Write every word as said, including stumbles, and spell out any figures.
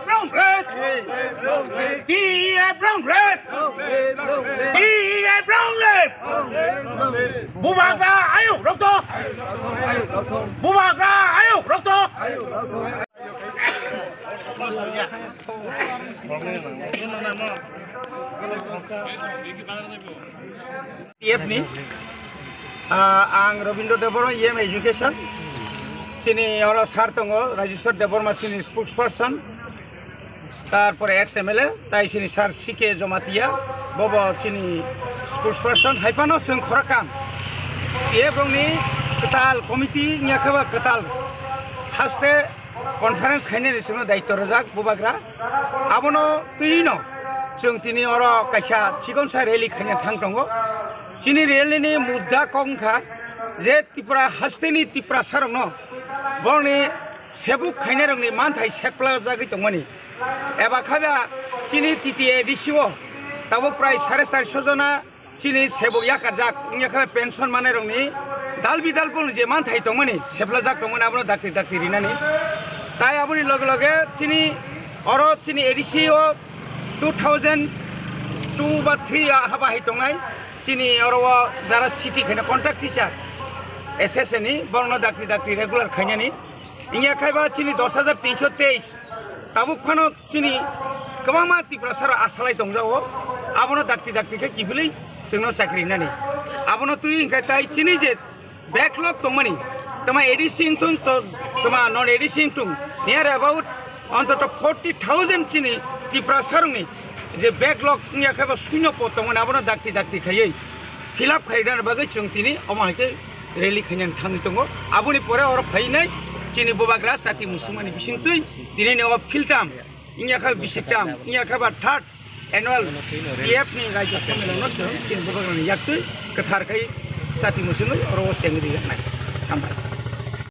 Long live! T F long live! T F long live! Bubagra ayuk rokto! Bubagra ayuk rokto! T F ni, ah, ang Robindra Debbarma, E M Education. Chini oro sir tongo, Rajeshwar Debbarma chini spokesperson. Tarpore ex M L A, tai chini sir C K Jamatia, bobo chini spokesperson. Haiphano chwng khoroktham T F rokni kwtal committee wngya khe ba kwtal haste conference khainani chwngno daityo rwjak Bubagra. Abono twino chwng tini oro kaisa chikonsa rally khaina thang tongo. Chini rally ni mudda kok wngkha je Tripura hasteni Tiprasarokno borokni sebuk khainairokni manthai sekplajagwi tongmani. Eba khe ba chini T T A D C o tabuk prai sare charso jona chini sebuk yakarjak, wngya khe pension manai rokni dal bidal bo je manthai tongmani, seplajak tongmani, abono dakti dakti rinani. Tai aboni loge loge chini oro chini A D C o two thousand two ba three a haba hai tongnai, chini oro o jara city khaina contract teacher S S A ni borokno dakti dakti regular khainani. Wngya khe ba chini dos hajar tinso teis tabuk phano chini kwbangma Tiprasarok asalai tongjago, abono dakti dakti khe kiphilwi chwngno chakri rinani. Abono twi hwnkhe tai chini je backlog tongmani, tama A D C wngthung to, tama non A D C wngthung, near about ontoto forty thousand chini Tiprasarokni je backlog wngya khe bo suino po tongmani, abono dakti dakti khaiwi fill up khairina bagwi chwng tini omo hai khe rally khainani thangwi tongo. Aboni pore oro phainai chini Bubagra chati musungmani bisingtwi tini ni o philtam, wngya khe bisiktam, wngya khe ba third annual T F ni Rajya Sammelon no chwng chini Bubagrani yaktwi kwthar khai chati musungwi oro o chengri yaknai. Hambai.